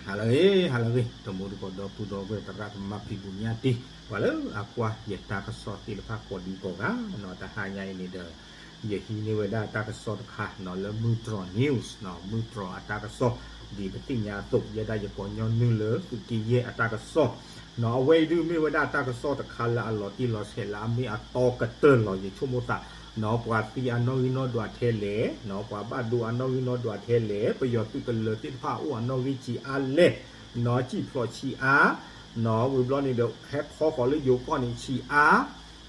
ဟါလၢအဂ့ၤ ဟါလၢအဂ့ၤ တမူတကိးဒီပုၢ်ဒီဝဲၢ်သရၣ်သမါဖံဖုညၣ်တံၢ် ပှၤလၢအကွၢ်ယတၢ်ကစီၣ်သ့ၣ်တဖၣ်ကိးဒံကိးဂၤနီၤ တဟါညါအံၤန့ၣ်ဒီး ယဟံးန့ၢ်ဝဲဒၣ်တၢ်ကစီၣ်တခါနီၤ လၢမုၢ်တြီၤ news နီၤ မုၢ်တြီၤအတၢ်ကစီၣ် ဒ်ပသ့ၣ်ညါအသိး ယဲဒၣ်ယကိးညီနုၢ်လၢသုးက့ယဲၢ်အတၢ်ကစီၣ်နီၤ အဝဲအံၤဒုးမ့ၢ်ဝဲဒၣ်တၢ်ကစီၣ်တခါလၢအလီၤတံၢ်လီၤဆဲးလၢအမ့ၢ်အတီကတၢၢ်လီၤ ယဆိကမိၣ်သး နီၤ ပှၤသံအနီၣ်ဂံၢ်နီၣ်ဒွးထဲလဲၣ်, နီၤ ပှၤဘၣ်ဒိအနီၣ်ဂံၢ်နီၣ်ဒွးထဲလဲၣ်, ပယီၤသုးကလၢၤသ့ၣ်တဖၣ်အိၣ်အနီၣ်ဂံၢ်ဆံးအါလဲၣ်, နီၤ စံၣ်ဖျိးဆံးအါ, နီၤ ဝံၤဘျီန့ၣ်ဒီး ဟဲခီဃီၤလၢယိၤကီၢ်န့ၣ်ဆံးအါ,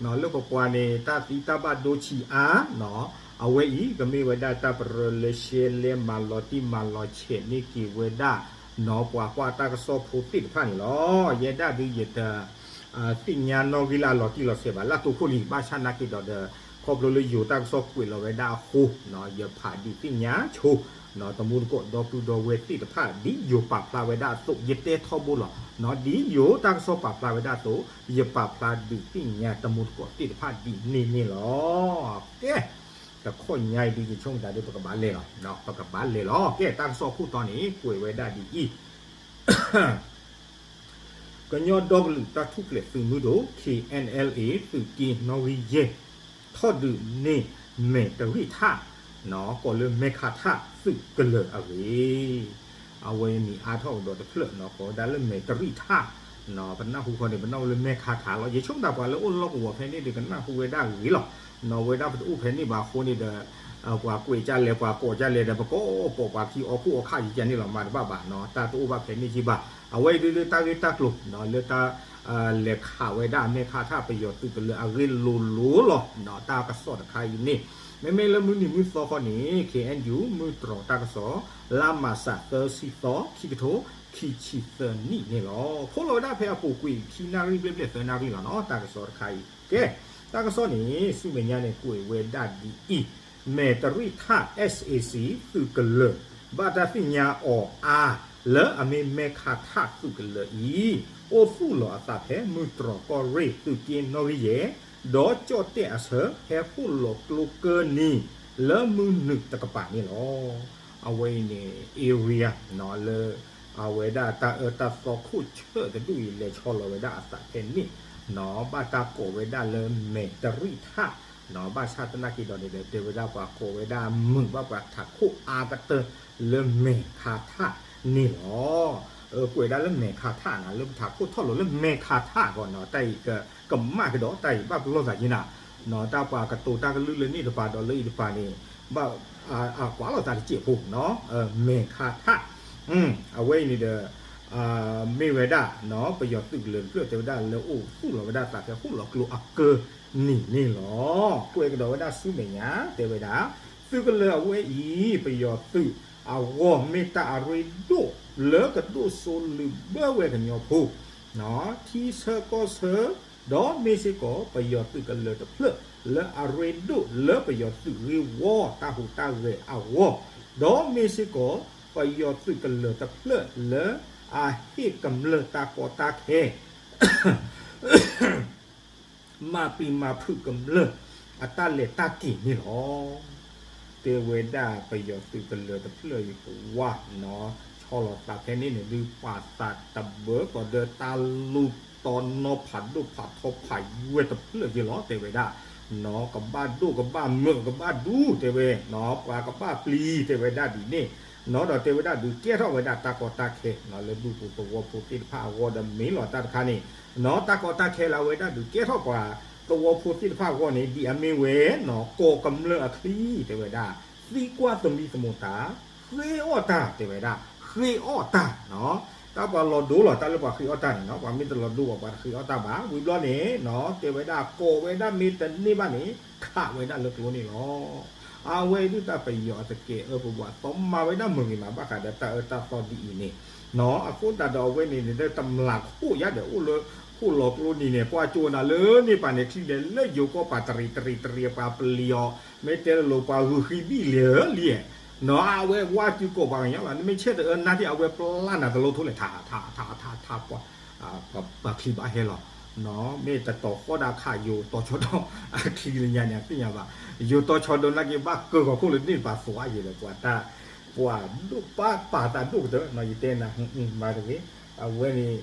နီၤ လၢပပှၤန့ၣ် တၢ်သံတၢ်ဘၣ်ဒိဆံးအါ, နီၤ အဝဲအံၤ ကမ့ၢ်ဝဲဒၣ်တၢ်ပရၢလၢရှဲလဲမၤလီၤတံၢ်မၤလီၤဆဲးန့ၢ်က့ၤဝဲဒၣ် နီၤ ပှၤကွၢ်တၢ်ကစီၣ်ဖိသ့ၣ်တဖၣ်န့ၣ်လီၤ. ယဲဒၣ်ဒုးယတ သ့ၣ်ညါနီၣ်ဂံၢ်လၢအလီၤတံၢ်လီၤဆဲးဘၣ် လၢတိခိၣ်လံ ဘၣ်ဆၣ်နာ်က့ဒီးဒီး ခီဖျိလၢယိၤတၢ်ကစီၣ်ကွဲးလီၤဝဲဒၣ်အဃိ, ယဖးဒုးသ့ၣ်ညါဆိ, တမူတကိးဒီပုၢ်ဒီဝဲၢ်သ့ၣ်တဖၣ် ဒ်ယိၤပာ်ဖျါဝဲဒၣ်အသိး ယတဲထီဘိလီၤ. ဒ်ယိၤတၢ်ကစီၣ်ပာ်ဖျါဝဲဒၣ်အသိး ယပာ်ဖျါဒုးသ့ၣ်ညါတမူတကိးသ့ၣ်တဖၣ်ဒ်န့ၣ်န့ၣ်လီၤ. ကဲ တခီညါအံၤဒုးယဆိကမိၣ်သးဒီး ပကဘၣ်လဲၤလီၤ, ပကဘၣ်လဲၤလီၤ. ကဲ တၢ်ကစီၣ်ခိၣ်တီန့ၣ် ကွဲးဝဲဒၣ်ဒ်အံၤ ကညီဒီကလုာ်တၢ်ထူၣ်ဖျဲးသုးမုၢ်ဒိၣ် K N L A သုးက့နီၣ်ဂံၢ်ယဲၢ် ထီၣ်ဒုးန့ၢ်မဲာ်တရံးထၣ် ကိးလၢမဲာ်ခးထၣ်သုးကလၢၤအဂ့ၢ်, အဝဲမံၤအါထီၣ်ကဒီးတဖျၢၣ်နီၤ ကိးဝဲဒၣ်လၢမဲာ်တရံးထၣ်, ပနၢ်ဟူဃီန့ၣ် ပနၢ်ဟူလၢမဲာ်ခးထၣ်လီၤ. ယဆိကမိၣ်သးပှၤလၢအိၣ်လီၢ်ကဝီၤဖဲန့ၣ်ဒီး ကနၢ်ဟူဝဲဒၣ်ဂ့ၤလီၤ. နီၤဝဲဒၣ်ပတအိၣ်ဖဲန့ၣ်ဘၣ်အဃိန့ၣ်ဒီး ပှၤကွဲးကလဲၣ် ပှၤကိးကလဲၣ်ဒီး ပကိးပိာ်ပှၤခံအီခိၣ်အီခၣ်ယကန့ၣ်လီၤ မၤတဘၣ်ဘၣ်နီၤ တၢ်တအိၣ်ဘၣ်ဖဲန့ၣ်က့ဘၣ်. အဝဲအံၤဒုးလၢတၢ်ဂ့ၢ်တၢ်ကျိၤနီၤ လၢတၢ် လဲၤခးဝဲဒၣ်မဲာ်ခးထၣ်ပယီၤသုးကလၢၤအဂ့ၢ်လိၤလိၤလီၤ. တၢ်ကစီၣ်တခါအံၤန့ၣ် မ့မ့ၢ်လၢမုၢ်နံၤမုၢ်သီဃီန့ၣ် K N U မုၢ်တြီၤတၢ်ကစီၣ် လါမးရှး သၢဆံသီ ခံကထိခံဆံသၢနံၣ်န့ၣ်လီၤ. ဖီၣ်လီၤဝဲဒၣ်ဖဲအပူၤကွံာ်ခံနၣ်ရံၣ်ဘျဲၣ်ဘျဲၣ်သၢနၣ်ရံၣ်လီၤနီၤ တၢ်ကစီၣ်တခါအံၤ. ကဲ တၢ်ကစီၣ်န့ၣ် ဆူမဲာ်ညါန့ၣ် ကွဲးဝဲဒၣ်ဒ်အံၤ, မဲာ်တရံးထၣ် S A C သုးကလၢၤ ဘၣ်တၢ်သ့ၣ်ညါအီၤအါ လၢအမ့ၢ်မဲာ်ခးထၣ်သုးကလၢၤအံၤ အိၣ်သူၣ်လီၤအသးဖဲမုၢ်တြီၤကီၢ်ရ့ၣ်သုးက့နီၣ်ဂံၢ်ယဲၢ် ဒီးကၠီၣ်တဲၣ်အဆၢ ဟဲဖီၣ်လီၤကျိကၢၢ်နံၤ လၢမုၢ်နုာ်တကပၤန့ၣ်လီၤ. အဝဲအံၤန့ၣ် area နီၤ လၢ အဝဲဒၣ်တၢ်အၢတၢ်သီခိၣ်ဆၢၣ်တဒူၣ်အံၤ လဲၤဆီလီၤဝဲဒၣ်အသးဖဲန့ၣ်နီၤ ဘၣ်တၢ်ကိးဝဲဒၣ်လၢမဲာ်တရံးထၣ်နီၤ ဘၣ်ဆၣ်သနာ်က့ဒီးန့ၣ်ဒီး တဲဝဲဒၣ်ပှၤကိးဝဲဒၣ်မုာ်ဘၣ်ပှၤထးခိၣ်အါကတၢၢ်လၢမဲာ်ခးထၣ်န့ၣ်လီၤ. ကွဲးဒၣ်လၢမဲာ်ခးထၣ်နီၤ လၢပထးခိၣ်ထီၣ်လိာ်လၢမဲာ်ခးထၣ်အဂီၢ်နီၤ တၢ်အံၤကမၣ်ကဒီး တၢ်အံၤဘၣ်ပလီၢ်သးယံၤနၤနီၤ တၢ်ပှၤကတိၤတၢ်ကလုၢ်လၢန့ၣ်တပၤဒီးလၢအံၤတပၤန့ၣ် ဘၣ် အကွၢ်လိာ်သးတစဲးဖိနီၤ မဲာ်ခးထၣ် အဝဲအံၤန့ၣ်ဒီး မ့ၢ်ဝဲဒၣ်နီၤ ပယီၤသုးကလၢၤတဖျၢၣ်တဲဝဲဒၣ်လၢအိၣ်သူၣ်လီၤဝဲဒၣ်သးဖဲဖီၣ်လီၤကျိအကၢၢ်နံၤန့ၣ်လီၤ. ကွဲးကဒီးဝဲဒၣ်ဆူမဲာ်ညါ တဲဝဲဒၣ် သုးကလၢၤအဝဲအံၤ ပယီၤသုးအဂီၢ်မ့ၢ်တၢ်အရ့ဒိၣ်လၢကဒိၣ်စိလုးဘၢဝဲကညီဖိ ထံဆၢကီၢ်ဆၢ ဒီးမ့ၢ်စ့ၢ်ကီးပယီၤသုးကလၢၤတဖျၢၣ်လၢအရ့ဒိၣ်လၢပယီၤသုးဂ့ၢ်ဝီတၢ်ဟူးတၢ်ဂဲၤအဂီၢ်, ဒီးမ့ၢ်စ့ၢ်ကီး ပယီၤသုးကလၢၤတဖျၢၣ်လၢအဟ့ၣ်ကမျၢၢ်တၢ်ကီတၢ်ခဲ မၤပျံၤမၤဖုးကမျၢၢ်အတၢ်လဲၤတၢ်က့ၤန့ၣ်လီၤ. တဲဝဲဒၣ်ပယီၤသုးကလၢၤတဖျၢၣ်အံၤ ပဝါနီၤ ဆီလီၤသးဖဲန့ၣ်န့ၣ် ဒုးပာ်သးတဘၢကီးဒီး တၢ်လူၤတီၤနီၤဖးဒိၣ်ဖးထီဖးယွဲၢ်တဖျၢၣ်က့ၤလီၤ တဲဝဲဒၣ်နီၤ ကဘၣ်ဒိၣ်ကဘၣ်မုာ်ကဘၣ်ဒူ တဲဝဲနီၤ ပှၤကဘၣ်ပျံၤ တဲဝဲဒၣ်ဒ်န့ၣ်နီၤ ဒီးတဲဝဲဒၣ်ဒုးကဲထီၣ်ဝဲဒၣ်တၢ်ကီတၢ်ခဲနီၤ လၢဒူပူၤသဝီဖိသ့ၣ်တဖၣ်အဂီၢ်ဒီး မ့ၢ်လီၤတၢ်တခါန့ၣ်နီၤ တၢ်ကီတၢ်ခဲလၢအဝဲဒၣ်ဒုးကဲထီၣ်ပှၤသဝီဖိသ့ၣ်တဖၣ်အဂီၢ်န့ၣ် ဒ်အမ့ၢ်ဝဲနီၤ ကီၢ်ကမျၢၢ်အချံ တဲဝဲဒၣ် သံကွၢ်သမံသမိးတၢ် ဃ့အီၣ်တၢ် တဲဝဲဒၣ် ဃ့အီၣ်တၢ်နီၤ တၢ်ပှၤလီၤဒိလီၤ တၢ်လၢပှၤဃ့အီၣ်တၢ်န့ၣ်နီၤ ပှၤမ့ၢ်တလီၤဒိဘၣ် ပှၤတဃ့အီၣ်တၢ်ဘၣ် ဝံၤဘျီန့ၣ်နီၤ တဲဝဲဒၣ် ကိးဝဲဒၣ်မ့ၢ်တန့ၢ်ဘၣ်န့ၣ် ခးဝဲဒၣ်လၢကျိန့ၣ်လီၤ. အဝဲဒုးတၢ်ပယီၤအသကဲးအၢပဝး သီမၤဝဲဒၣ်မုာ်ဂ့ၤမးဘၣ်ဃးဒီးတၢ်အၢတၢ်သီဒ်အံၤန့ၣ်နီၤ အဃိသတးဒီးအဝဲန့ၣ်န့ၣ် တမျးခိၣ်ယါဒီးအိၣ်လၢ ခိၣ်လီၤကျိနံၤန့ၣ် ပှၤကၠိနၤလၢန့ၣ်ပၤန့ၣ် ချံန့ၣ်လၢယိၤကီၢ်ပၤတရံးတရံးတရံး ပှၤပျံၤအီၤ မ့ၢ်တဲလိၤလိၤပှၤဂုာ်ဃံဘံၣ်လၢာ်လံ နီၤ အဝဲဝါစုကိးပှၤကညီလီၤ နမ့ၢ်ဆဲးတအၢနါထံၣ် အဝဲပျၢ်နၤတလိထိလဲၣ် ထးထးထးထးထးပှၤ ပှၤချံဘၣ်ဟဲလီၤ မ့ၢ်တတီၤဃီဒၣ်ခးယိၤတီၤဆီဒိၣ် အချံလၢညါန့ၣ် အသ့ၣ်ညါဘၣ် ယိၤတီၤဆီဒိၣ်နာ်က့ဘၣ်ကၢၢ်ဂီၤခိၣ်လၢန့ၣ်ပၤသွးယဲဒီးပှၤတၢ် ပှၤဒိၣ်ပာ်ပာ်သးဒိၣ်ကတၢၢ်နီၤ ယတဲနၤ မၤတဂ့ၤ, အဝဲန့ၣ်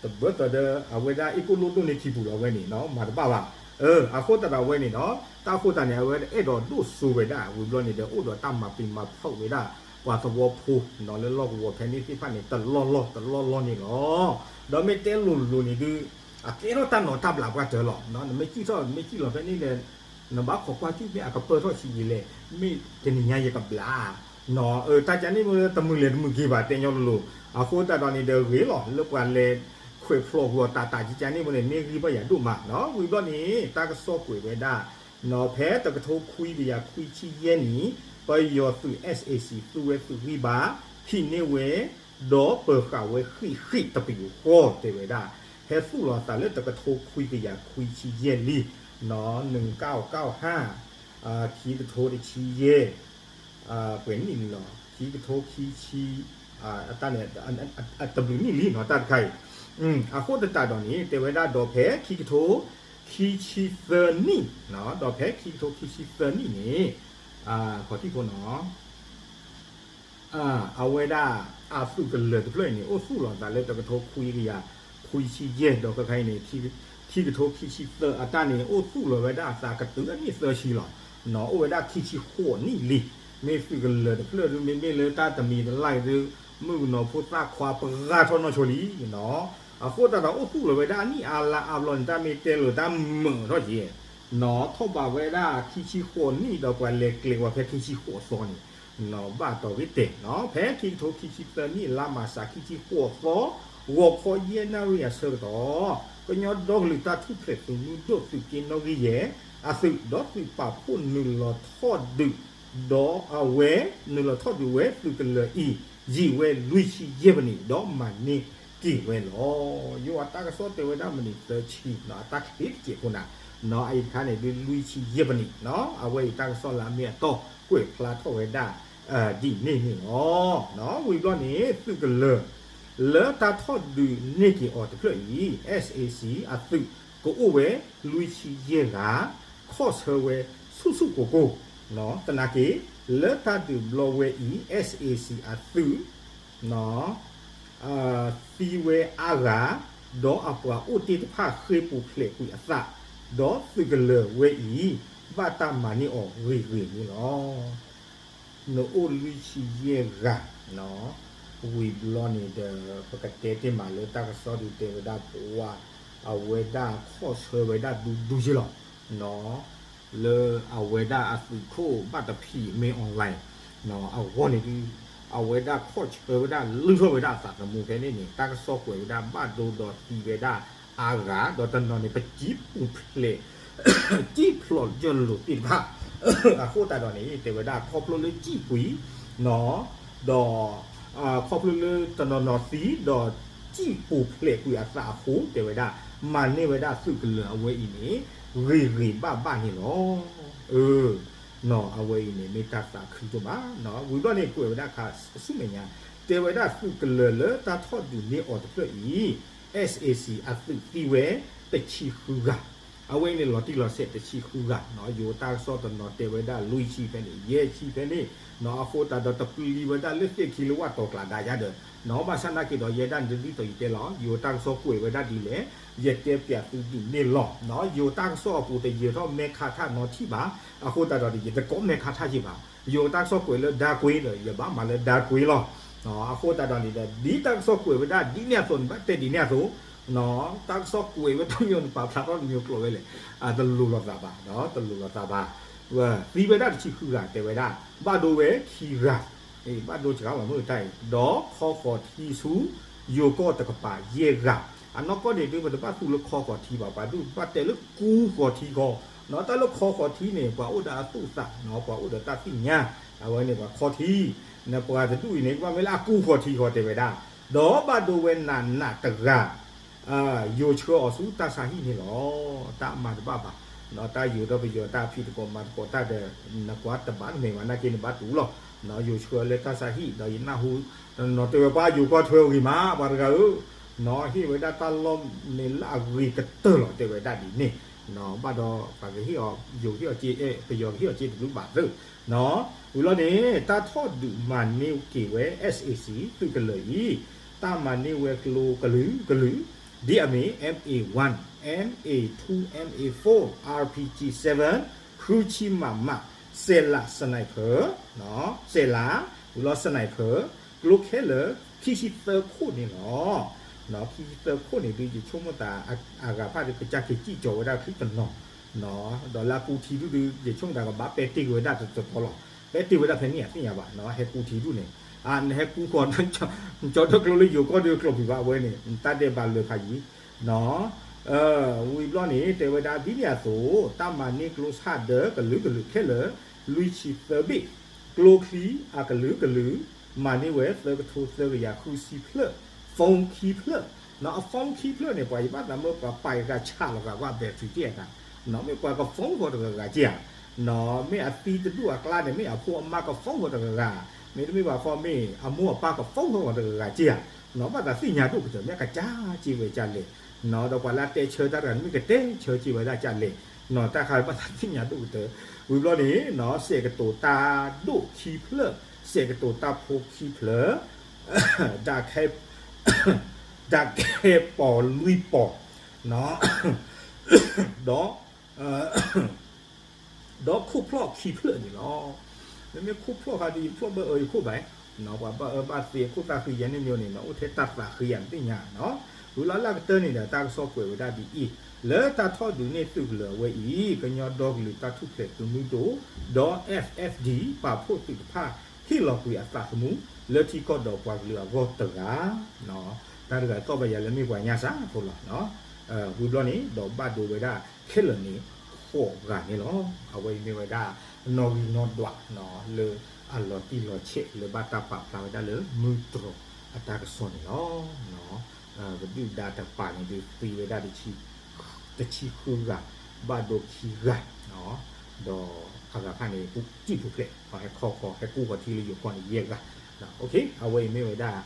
တဘၢၣ်သီဒီး အဝဲဒၣ်အ့ၣ်ကိၣ်လိၣ်ဒိၣ်န့ၢ်ထံပူၤလီၤ အဝဲန့ၣ်နီၤ မၤတဘၣ်ဘၣ်. အဃိသတးဒီးအဝဲန့ၣ်နီၤ တၢ်ဃိသတးန့ၣ် အဝဲအဲၣ်ဒိးဒိၣ်စိဝဲဒၣ် ဝံၤဘျီန့ၣ်ဒီး အိၣ်ဒီးတၢ်မၤပ့ၤမၤဖုးဝဲဒၣ် ပှၤသဝီဖိနီၤ လၢလီၢ်ကဝီၤဖဲန့ၣ်သ့ၣ်တဖၣ်န့ၣ် တလီၢ်လီၢ်တလီၢ်လီၢ်န့ၣ်လီၤ. ဒီးမ့ၢ်တဲလိၤလိၤန့ၣ်ဒုး အကဲထီၣ်တၢ်နီၤတၢ်ဘျးပှၤတၢၢ်လီၤ. နမ့ၢ်စံၣ်ထီၣ် နမ့ၢ်စံၣ်လီၤဖဲန့ၣ်ဒီး နဘၣ်ခိးကွၢ်စူၣ်မ့ၢ်အကပၢၢ်ထီၣ်ဆံးယံာ်လဲၣ်, မ့ၢ်တနံၤညါယကဘျး နီၤ တၢ်ကန့ၣ်မ့ၢ်တမုာ်လဲၤတမုာ်က့ၤဘၣ် တဲညီလိၤလိၤ. အဃိသတးဒီးန့ၣ်ဒီးဂ့ၤလီၤ လၢပှၤလဲၤခွဲးဖျိးကွံာ်အီၤတၢ်တၢ်ကကန့ၣ်မ့ၢ်န့ၣ် မ့ၢ်ဂံၢ်ဘၣ်ယၤဒိၣ်မးနီၤ. ဝံၤဘျီန့ၣ် တၢ်ကစီၣ်ကွဲးဝဲဒၣ် နီၤ ဖဲတကထိခွံကယၤခွံဆံယဲၢ်နံၣ် ပယီၤသုး SAC သူဝဲသုးဂံၢ်ဘါ ဟံးန့ၢ်ဝဲ ဒီးပၢၤဃာ်ဝဲဃံးဃံးတပယူာ်ဃီတဲဝဲဒၣ်, ဟဲသူၣ်လီၤအသးလၢတကထိခွံကယၤခွံဆံယဲၢ်လံ, နီၤ နုၢ်ကၣ်အီၣ်ကၣ်အီၣ်ဟၣ် ခံကထိတဆံယဲၢ် ပှဲၤနံၣ်လံလီၤ ခံကထိခံဆံ အတၢ်န့ၣ် တဘျုးနံၣ်လံနီၤ တၢ်တခါအံၤ, အဃိသတးဒီးန့ၣ် တဲဝဲဒၣ်ဒီးဖဲခံကထိ ခံဆံသၢနံၣ်, ဒီးဖဲခံကထိခံဆံသၢနံၣ်န့ၣ် ခီၣ်ထံးဖိနီၤ အဝဲဒၣ်အသုးကလၢၤတဖျၢၣ်အံၤန့ၣ် အိၣ်သူၣ်လီၤသးလၢတကထိခွံကယၤခွံဆံယဲၢ် ဒီးခဲခါအံၤန့ၣ် ခံကထိခံဆံသၢအတၢ်န့ၣ် အိၣ်သူၣ်လီၤဝဲဒၣ်အသးကတုၤအနံၣ်သၢဆံလီၤ. နီၤ အိၣ်ဝဲဒၣ်ခံဆံဃိးနံၣ်လံ. မ့ၢ်သုးကလၢၤတဖျၢၣ်ဒုး မ့မ့ၢ်လၢတၢ်တမံၤတလၢ်ဒုး မုၣ်ကနီၤဖိသၣ်ခွါပှၢ်ထီၣ်နီၢ်ဆိလံနီၤ. အဃိသတးဒီးအိၣ်သူၣ်လီၤဝဲဒၣ်အနံၣ်အါလါအါဘျီန့ၣ် တၢ်မ့ၢ်တဲလိာ်တၢ်မုာ်ထီၣ်က့ၤ နီၤ ထီၣ်ဘးဝဲဒၣ်ခံဆံဃိးနံၣ်ဒီးပှၤလဲၤကျဲးဝဲဖဲခံဆံဃိးသီန့ၣ် နီၤ ဘၣ်တီၤဂ့ၢ်တဲာ်နီၤ ဖဲခံကထိခံဆံသၢနံၣ် လါမၢ်ၡး ခံဆံဃိးသီ ဂီၤခီယဲၢ်နၣ်ရံၣ်အဆၢကတီၢ် ကညီဒီကလုာ်တၢ်ထူၣ်ဖျဲးသုးမုၢ်ဒိၣ်သုးက့နီၣ်ဂံၢ်ယဲၢ် အသုးဒီးသုးပာ်ဖှိၣ်နုာ်လီၤထီၣ်ဒုး ဒီးအဝဲ နုာ်လီၤထီၣ်ဒုးဝဲသုးကလၢၤအံၤ ယံာ်ဝဲလွံၢ်ဆံယဲၢ်မံးနံး ဒီးမၤန့ၢ်က့ၤဝဲလီၤ. ယိၤအတၢ်ကစီၣ်တဲဝဲဒၣ်မံးနံးသၢဆံနီၤ အတၢ်ချ့တစဲးဖိနၤ နီၤ အအံၤတခါန့ၣ်ဒုးလွံၢ်ဆံယဲၢ်မံးနံးနီၤ အဝဲအံၤတၢ်ကစီၣ်လၢအမ့ၢ်အတီကွဲးဖျါထီၣ်ဝဲဒၣ် ဒ်န့ၣ်န့ၣ်လီၤ. ဝံၤဘျီန့ၣ် သုးကလၢၤ လၢတၢ်ထီၣ်ဒုးန့ၢ်က့ၤအီၤတဖျၢၣ်အံၤ SAC အသုးကအိၣ်ဝဲလွံၢ်ဆံယဲၢ်ဂၤ ခီၣ်ဆၢဝဲဆူၣ်ဆူၣ်ကိၢ်ကိၢ် သနာ်က့ လၢတၢ်ဒုးဘျီဝဲအံၤ SAC အသုး သံဝဲအါဂၤ ဒီးအပှၤအိၣ်တ့ၢ်တဖၣ်ဃ့ပူၤဖျဲးကွံာ်အသး ဒီးသုးကလၢၤဝဲအံၤ ဘၣ်တၢ်မၤန့ၢ်အီၤဂ့ၤဂ့ၤန့ၣ်လီၤ. နအိၣ်လွံၢ်ဆံယဲၢ်ဂၤ ဝံၤဘျီန့ၣ်ဒီး ပကတဲတ့ၢ်မးလၢတၢ်ကစီၣ်ဒုးတဲဝဲဒၣ်ပှၤ အဝဲဒၣ်ခီၣ်ဆၢဝဲဒၣ်ဒူဒူက့လီၤ လၢအဝဲဒၣ်အသုးခိၣ်ဘၣ်တဖံးမ့ၢ် online အဂီၢ်န့ၣ်ဒုး အဝဲဒၣ်ခီၣ်ဆၢဝဲဒၣ်လုၢ်ထီၣ်ဝဲဒၣ်အသးသမူဖဲန့ၣ်န့ၣ် တၢ်ကစီၣ်ကွဲးဝဲဒၣ်ဘၣ်ဒိဒီးသံဝဲဒၣ်အါဂၤ ဒီးတနီၤန့ၣ် ပစံၣ်ပူၤဖျဲး စံၣ်ဖျိးယၢ်လိာ်သ့ၣ်တဖၣ် အဃိသတးဒီးန့ၣ် တဲဝဲဒၣ်ခီဖျိလၢစံၣ်ကွံာ် ဒီး ခီဖျိလၢတနီၤနီၤသံ ဒီးစံၣ်ပူၤဖျဲးကွံာ်အသးအဃိ တဲဝဲဒၣ် မၤန့ၢ်ဝဲဒၣ်သုးကလၢၤအဝဲအံၤန့ၣ် ဂ့ၤဂ့ၤဘၣ်ဘၣ်န့ၣ်လီၤ. အဝဲအံၤန့ၣ် မ့ၢ်တၢ်သးခုဒိၣ်မး ဝံၤဘျီန့ၣ် ကွဲးဝဲဒၣ်ခါဆူမဲာ်ညါ တဲဝဲဒၣ်သုးကလၢၤလၢတၢ်ထီၣ်ဒုးန့ၢ်အီၤတဖျၢၣ်အံၤ SAC အသုးသံဝဲတဆံဃုဂၤ အဝဲအံၤန့ၣ်လီၤတံၢ်လီၤဆဲးတဆံဃုဂၤ ယိၤတၢ်ကစီၣ်တနီၤတဲဝဲဒၣ်လွံၢ်ဆံဖဲန့ၣ် ယဲၢ်ဆံဖဲန့ၣ် အဃိသတးဒီးတပျံၤဝဲဒၣ်လၢသ့ၣ်ခံလၢဝၣ်တီၤကျးဒါယါဒီး ဘၣ်ဆၣ်နာ်က့ဒီး ယဲဒၣ်န့ၣ်ဒ်သိးယတဲလီၤ ယိၤတၢ်ကစီၣ်ကွဲးဝဲဒၣ်ဒ်လဲၣ် ယတဲပျးသုဒ်န့ၣ်လီၤ. ယိၤတၢ်ကစီၣ်အပူၤတယၢၤထီၣ်မဲခါထၣ်နီထံၣ်ဘၣ် အဃိသတးဒီး ယတကိးမဲခါထၣ်က့ၤဘၣ်. ယိၤတၢ်ကစီၣ်ကွဲးလၢဒါကွ့ဒီး ယဘၣ်မၤလၢဒါကွ့လီၤ. အဃိသတးဒီးန့ၣ်ဒီး ဒ်တၢ်ကစီၣ်ကွဲးဝဲဒၣ်ဒ်န့ၣ်အသိးန့ၣ် ဘၣ်တဲဒ်န့ၣ်အသိး တၢ်ကစီၣ်ကွဲးဝဲတမံၤန့ၣ် ပာ်ဖျါထီၣ်တမံၤကျိာ်ဝဲလဲၣ် တလိၤလိာ်သးဘၣ် တလိၤလိာ်သးဘၣ်. သံဝဲဒၣ်တဆံဃုဂၤတဲဝဲဒၣ် ဘၣ်ဒိဝဲခံဂၤ ဘၣ်ဒိစှၤလီၤမုၢ်တၢ်အံၤ ဒီးခီဃီၤထံဆူ ယိၤကီၢ်တကပၤယဲၢ်ဂၤ အနီၢ်ကီၢ်န့ၣ်ဒုး ပတဘၣ်သူလၢခီဃီၤထံဘၣ် ပှၤဒုးဘၣ်တဲလၢကူဃီၤထံဃီ နီၤ တၢ်လၢခီဃီၤထံန့ၣ် ပှၤအိၣ်ဒီးအသူၣ်အသး နီၤ ပှၤအိၣ်ဒီးတၢ်သ့ၣ်ညါ အဝဲန့ၣ်ပှၤခီထံ နပှၤတဒူၣ်အံၤန့ၣ် ကဘၣ်မ့ၢ်လၢအကူဃီၤထံဃီၤတဲဝဲဒၣ် ဒီးဘၣ်ဒိဝဲနးနးတဂၤ ယိၤဆှၢအီၤဆူတၢ်ဆါဟံၣ်န့ၣ်လီၤ. တၢ်မၤတဘၣ်ဘၣ် တၢ်ယိၤဒီးပယီၤတၢ်ဖံးသကိးမၤသကိးတၢ်ဒီး နကွၢ်တဘၣ်တမ့ၢ်ဘၣ်နာ်က့န့ၣ်ဘၣ်တူၢ်လီၤ. ယိၤဆှၢလၢတၢ်ဆါဟံၣ် ဒီးယနၢ်ဟူ နီၤတဲဝဲပှၤယိၤကွၢ်ထွဲအဂ့ၤမး ပှၤတဂၤဧၢ နီၤဟ့ၣ်ဝဲဒၣ်တၢ်လီၢ်န့ၣ်လၢအဂ့ၤကတၢၢ်လီၤ တဲဝဲဒၣ်ဒ်န့ၣ် ဘၣ်ဒီးပှၤကဟ့ၣ်အီၤ ယိၤကဟ့ၣ်အီၤစ့ ပယီၤကဟ့ၣ်အီၤစ့တဘျုးဘၣ်သ့ၣ်, ဝံၤလီၤန့ၣ် တၢ်ထီၣ်ဒုးမၤန့ၢ်က့ၤဝဲ SAC သုးကလၢၤအံၤ, တၢ်မၤန့ၢ်ဝဲကျိကလုာ်ကလုာ် ဒ်အမ့ၢ် M A one, M A two, M A four, R P G seven, ဃုဆံ မမ, စဲးလး sniper, စဲးလး, ဝံၤလီၤ sniper, ကျိခဲလၢာ် ခံဆံသၢခိၣ်န့ၣ်လီၤ. ခံဆံသၢခိၣ်န့ၣ်ဒုး ယဆိကမိၣ်သး အဂၤဖၣ်ဒုး ကစၢ်က့ၤစံၣ်ကၠီၤဝဲဒၣ်ချံတနီၤ, ဒီးလၢအကူထံဒုးဒုး ယဆိကမိၣ်သးကဘၣ်ပဲာ်တ့ၢ်က့ၤဝဲဒၣ်တတီၤလီၤ. ပဲာ်တ့ၢ်ဝဲဒၣ်ဖဲန့ၣ်အသ့ၣ်ညါဘၣ်, ဟဲကူထံဒုးန့ၣ်, နဟဲကူဃီ ကၠီဒိၣ်ကျိလၢယိၤကီၢ်ဒုးကျိာ်ဖံးဘၣ်ဝဲန့ၣ် တၢ်ဒဲးဘးလၢၤဖးယံၤ ဝံၤဘျီန့ၣ် တဲဝဲဒၣ်ဒ်န့ၣ်အသိး တၢ်မၤန့ၢ်ကျိဆၣ်ဒၢကလုာ်ကလုာ်ခဲလၢာ် လွံၢ်ဆံသၢဘ့ၣ်, ကျိချံအကလုာ်ကလုာ် မၤန့ၢ်ဝဲသၢကထိသၢကယၤဃုဆံဖျၢၣ်, phone ခံဖျၢၣ်, အ phone ခံဖျၢၣ်န့ၣ် ပှၤယဘၣ်သးမၢပှၤပာ်ဂၤဆးလီၤဂာ်ကွၢ် battery တ့ၢ်အတၢ်, မ့ၢ်ပှၤက phone ဃီတဂၤဂၤက့ဧါ, မ့ၢ်အသံတဒူၣ်အကျါန့ၣ် မ့ၢ်အဖိအမါက phone ဃီတဂၤဂၤ, မ့တမ့ၢ်ဘၣ်ဃီမ့ၢ်အမိၢ်အပၢ်က phone ဃီတဂၤဂၤက့ဧါ, ဘၣ်သးသ့ၣ်ညါဒိၣ်ကတၢၢ် မ့ၢ်အကစၢ်က့ဝဲကၢ်လဲၣ်, ဒီးပှၤလၢအတဲဆၢတၢ်တဂၤန့ၣ် မ့ၢ်ကတဲဆၢက့ဝဲဒၣ်ကၢ်လဲၣ်, တၢ်ခါဘၣ်သးသ့ၣ်ညါဒိၣ်ကတၢၢ်, ဝံၤဘျီန့ၣ် စဲးကတိၤတၢ်ဒိၣ်ခံဖျၢၣ်, စဲးကတိၤတၢ်ဖိခံဖျၢၣ်, ဒၣ်ခဲ ဒၣ်ခဲပီၤလွံၢ်ပီၤ, ဒီး ဒီးခိၣ်ဖျီၣ်ခံဖျၢၣ်န့ၣ်လီၤ. မ့မ့ၢ်ခိၣ်ဖျီၣ်ခါဒုး ယဖျီၣ်ဘၣ်အၢယခိၣ်ဘၣ်, ပှၤဘၣ်အၢဘၣ်သီခိၣ်သၣ်ဃံယဲၢ်န့ၣ်မ့ၢ်န့ၣ် အိၣ်ထဲတၢ်သးဃံယဲၢ်သ့ၣ်ညါနီၤ. ဝံၤလီၤလၢကတၢၢ်န့ၣ်ဒီး တၢ်ကစီၣ်ကွဲးဝဲဒၣ်ဒ်အံၤ, လၢတၢ်ထီၣ်ဒုးန့ၢ်သုးကလၢၤအဝဲအံၤ ကညီဒီကလုာ်တၢ်ထူၣ်ဖျဲးသုးမုၢ်ဒိၣ် ဒီး F F D ပာ်ဖှိၣ်သ့ၣ်တဖၣ် ဟ့ၣ်လီၤကွံာ်အသးသမူ လၢထံကီၢ်ဒီးပှၤကလုာ်အဂီၢ်တဂၤ တၢ်တဂၤသီၣ်ဘၣ်ယၤလၢမ့ၢ်ပှၤညါစၢ်ဖိလီၤ. ဝံၤဘျီန့ၣ် ဒီးဘၣ်ဒိဝဲဒၣ်ခဲလၢာ်န့ၣ် ဃိးဂၤန့ၣ်လီၤ. အဝဲအံၤမ့ၢ်ဝဲဒၣ် နီၣ်ဂံၢ်နီၣ်ဒွး လၢအလီၤတံၢ်လီၤဆဲး လၢဘၣ်တၢ်ပာ်ဖျါဝဲဒၣ်လၢမုၢ်တြီၤအတၢ်ကစီၣ်န့ၣ်လီၤ. ပဒုၣ်ဒါတပၤန့ၣ်ဒုးသံဝဲဒၣ် တဆံဃုဂၤ, ဘၣ်ဒိခံဂၤ, ဒီးအဂၤဖၣ်န့ၣ် ပူၤတံၢ်ပူၤဖျဲး ဟဲခီဃီၤ ဟဲကူဃီၤထံလၢယိၤကီၢ်န့ၣ် ယဲၢ်ဂၤ. အဝဲအံၤမ့ၢ်ဝဲဒၣ်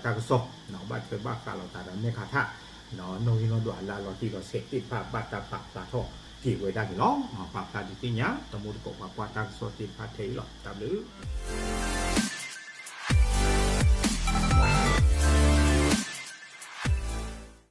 တၢ်ကစီၣ် ဘၣ်ထွဲဘၣ်ဃးလိာ်သးဒီးမဲၢ်ခးထၣ် နီၣ်ဂံၢ်နီၣ်ဒွးလၢအလီၤတံၢ်လီၤဆဲးသ့ၣ်တဖၣ် ဘၣ်တၢ်ပာ်ဖျါထီၣ်က့ၤဝဲဒၣ်န့ၣ်လီၤ. ပာ်ဖျါဒုးသ့ၣ်ညါ တမိၢ်တကိးပှၤကွၢ်တၢ်ကစီၣ်သ့ၣ်တဖၣ်ထဲအံၤလီၤ. တၢ်ဘျုး